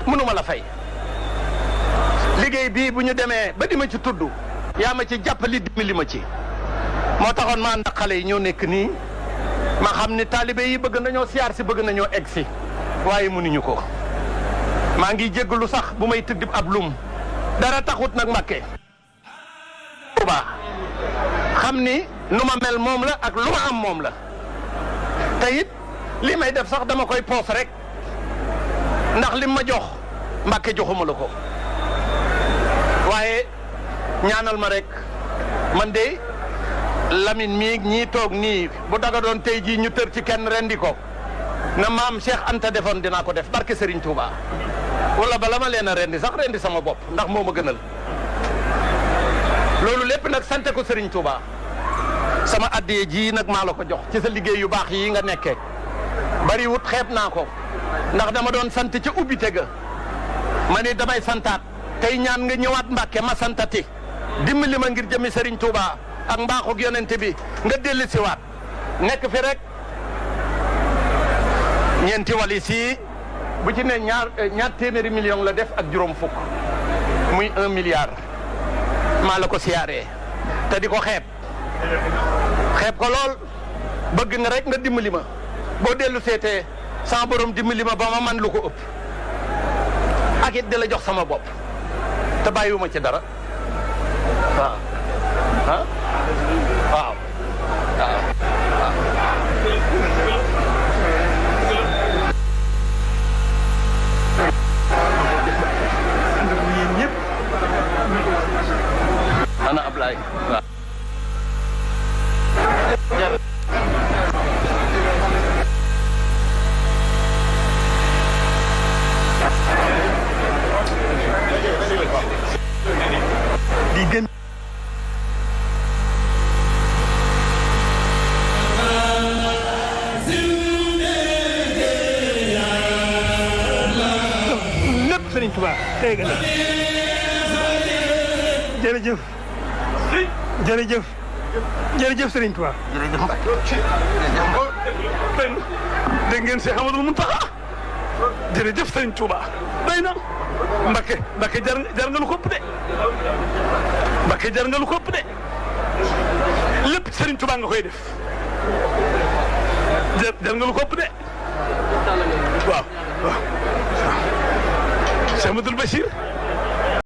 mënuma la fay liggéey bii bu ñu demee ba di ma ci tudd yaa ma ci jàppali dimbali ma ci moo taxoon ma ànd ak xale yi ñoo nekk nii ma xam ni taalibe yi bëgg nañoo siyaar si bëgg nañoo egg si waaye mënuñu ko maa ngi jéggalu sax bu may tëdd ab lum dara taxut nag Mbàkke Tuuba xam ni nu ma mel moom la ak lu ma am moom la te it li may def sax dama koy poos rek ndax lim ma jox Mbàkke joxuma la ko waaye ñaanal ma rek man de Lamine mii ñii toog nii bu daga doon tey jii ñu tër ci kenn rendi ko na maam Cheikh Anta defoon dinaa ko def barke Serigne Touba wala bala ma leen a rendi sax rendi sama bopp ndax moo ma gënal loolu lépp nag sante ko Serigne Touba sama addiye ji nag maa la ko jox ci sa liggéey yu baax yi nga nekkee bari wut xeeb naa ko ndax dama doon sant ca ubbite ga ma ni damay santaat tey ñaan nga ñëwaat Mbàkke ma santati dimbali ma ngir jëmi Serigne Touba ak mbaaxug yonente bi nga dellu si waat nekk fi rek ñeenti walis yi bu ci ne ñaar téeméeri million la def ak juróom fukk muy 1 milliard maa la ko siyaaree te di ko xeeb ko lool bëgg nga rek nga dimbali ma boo dellu seetee sama borom dimbali ma ba ma man lu ko ëpp ak it di la jox sama bopp te bàyyiwuma ci dara waaw ah waaw waaw yéen ñëpp ana Ablaye waaw di gën lépp Serigne Touba tey ga jërëjëf jërëjëf jërëjëf Serigne Touba jërëjëf Mbacke dégg ngeen Cheikh Amadou Mountakha jërëjëf Serigne Touba doy na Mbacke jar nga lu ko ëpp de Mbacke jar nga lu ko ëpp de lépp Serigne Touba nga koy def jar nga lu ko ëpp de waaw waaw Cheikh Amadou Bachir